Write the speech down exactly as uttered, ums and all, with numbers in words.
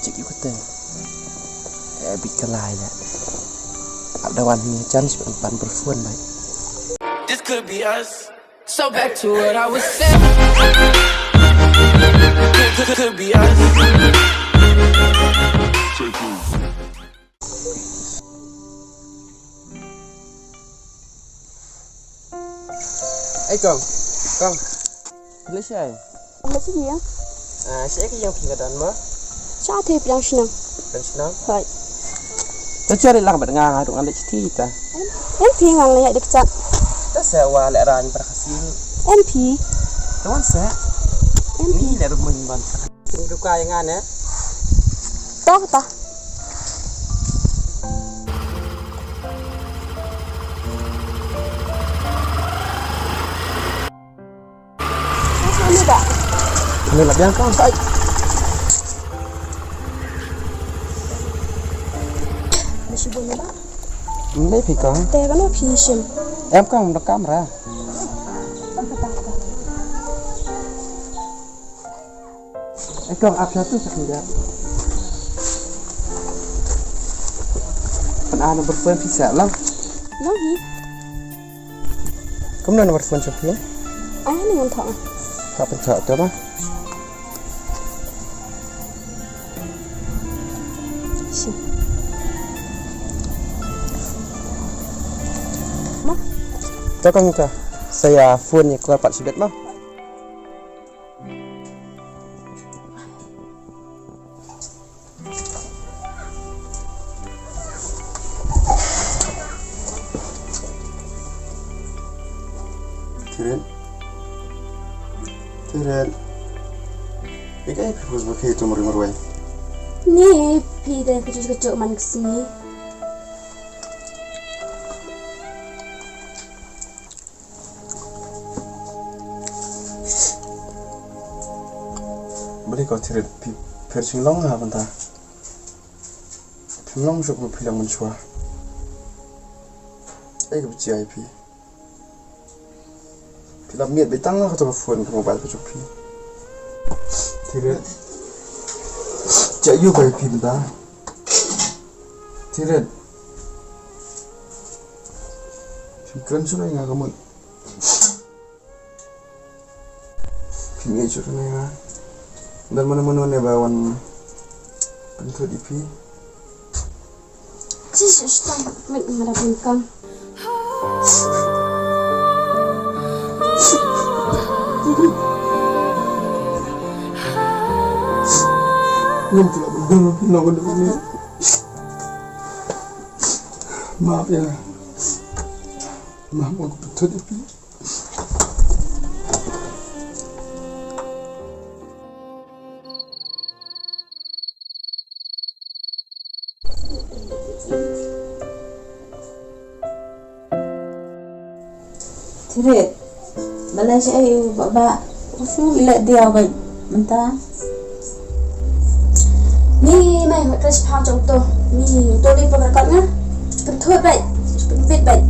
Check ïa ka teng. Eh, bit ka lai la. Ap da wan ni chance ban, ban berphone bai. This could be us. So back to what I was saying. Could, could, could be us. Ei kong, kong. Phi leit shaei? Leit sha ïing. Ah, shaei ka ïing phi nga don mo? Sha thei pdiang shnong. Pdiang shnong? Hooid. To shu ri lang bad nga, nga ruh ngan leit sha thei ta. Em phi, ngan leit da kjat. To sa wa leh rang para ka sil. Em phi. To wan sa. Em phi. Ni leh ruh mun ban. Pynduh ka ïa nga ne. To, to. Ano ba? Ano la biang kong? Ai. Mesti bunuh ba? Hindi phi kong. Te kano phi shim? Em kong, da kamera. Ei kong, ap sha tu sa khyndiat. Pynah number phone phi sa lang. Lang hi. Kumno number phone jong phi? Ai ni ngan thoh. Thoh, pynthot to ba. Shi. Ma. To kong, to. Sa ïa phone ïa call pat shibit ma. Tiret. Tiret. Ïa kaei phi pus ba phi tum ri marwei? Ni phi dei ka juh ka juh man ka sngi. Balei ko Tiret, phi pher shinglong ha bynta? Phim long shuh kumba phi long mynshuwa. Ei kaba jia ïa phi. Phi lap miet beit tang ha kato ka phone ka mobile ka jong phi. Tiret. Jia ïa phi bynta. Tiret. Phim kren shuh ïa nga ka mut. Phim ïeit shuh ïa nga. Don mano mano ne ba wan pynthut ïa phi? Jisu, shitang, met nga da bun kam. Ngam tu la bun dang phi nong dang ni. Maaf ïa nga. Maaf, nga pynthut ïa phi. Tiret. Balei shaei u Bah Bah? U shu leh diaw beit mynta. Ni mai, mai kren shaphang jong uto. Ni uto dei ba ka record nga. Pynthut beit, pynbit beit.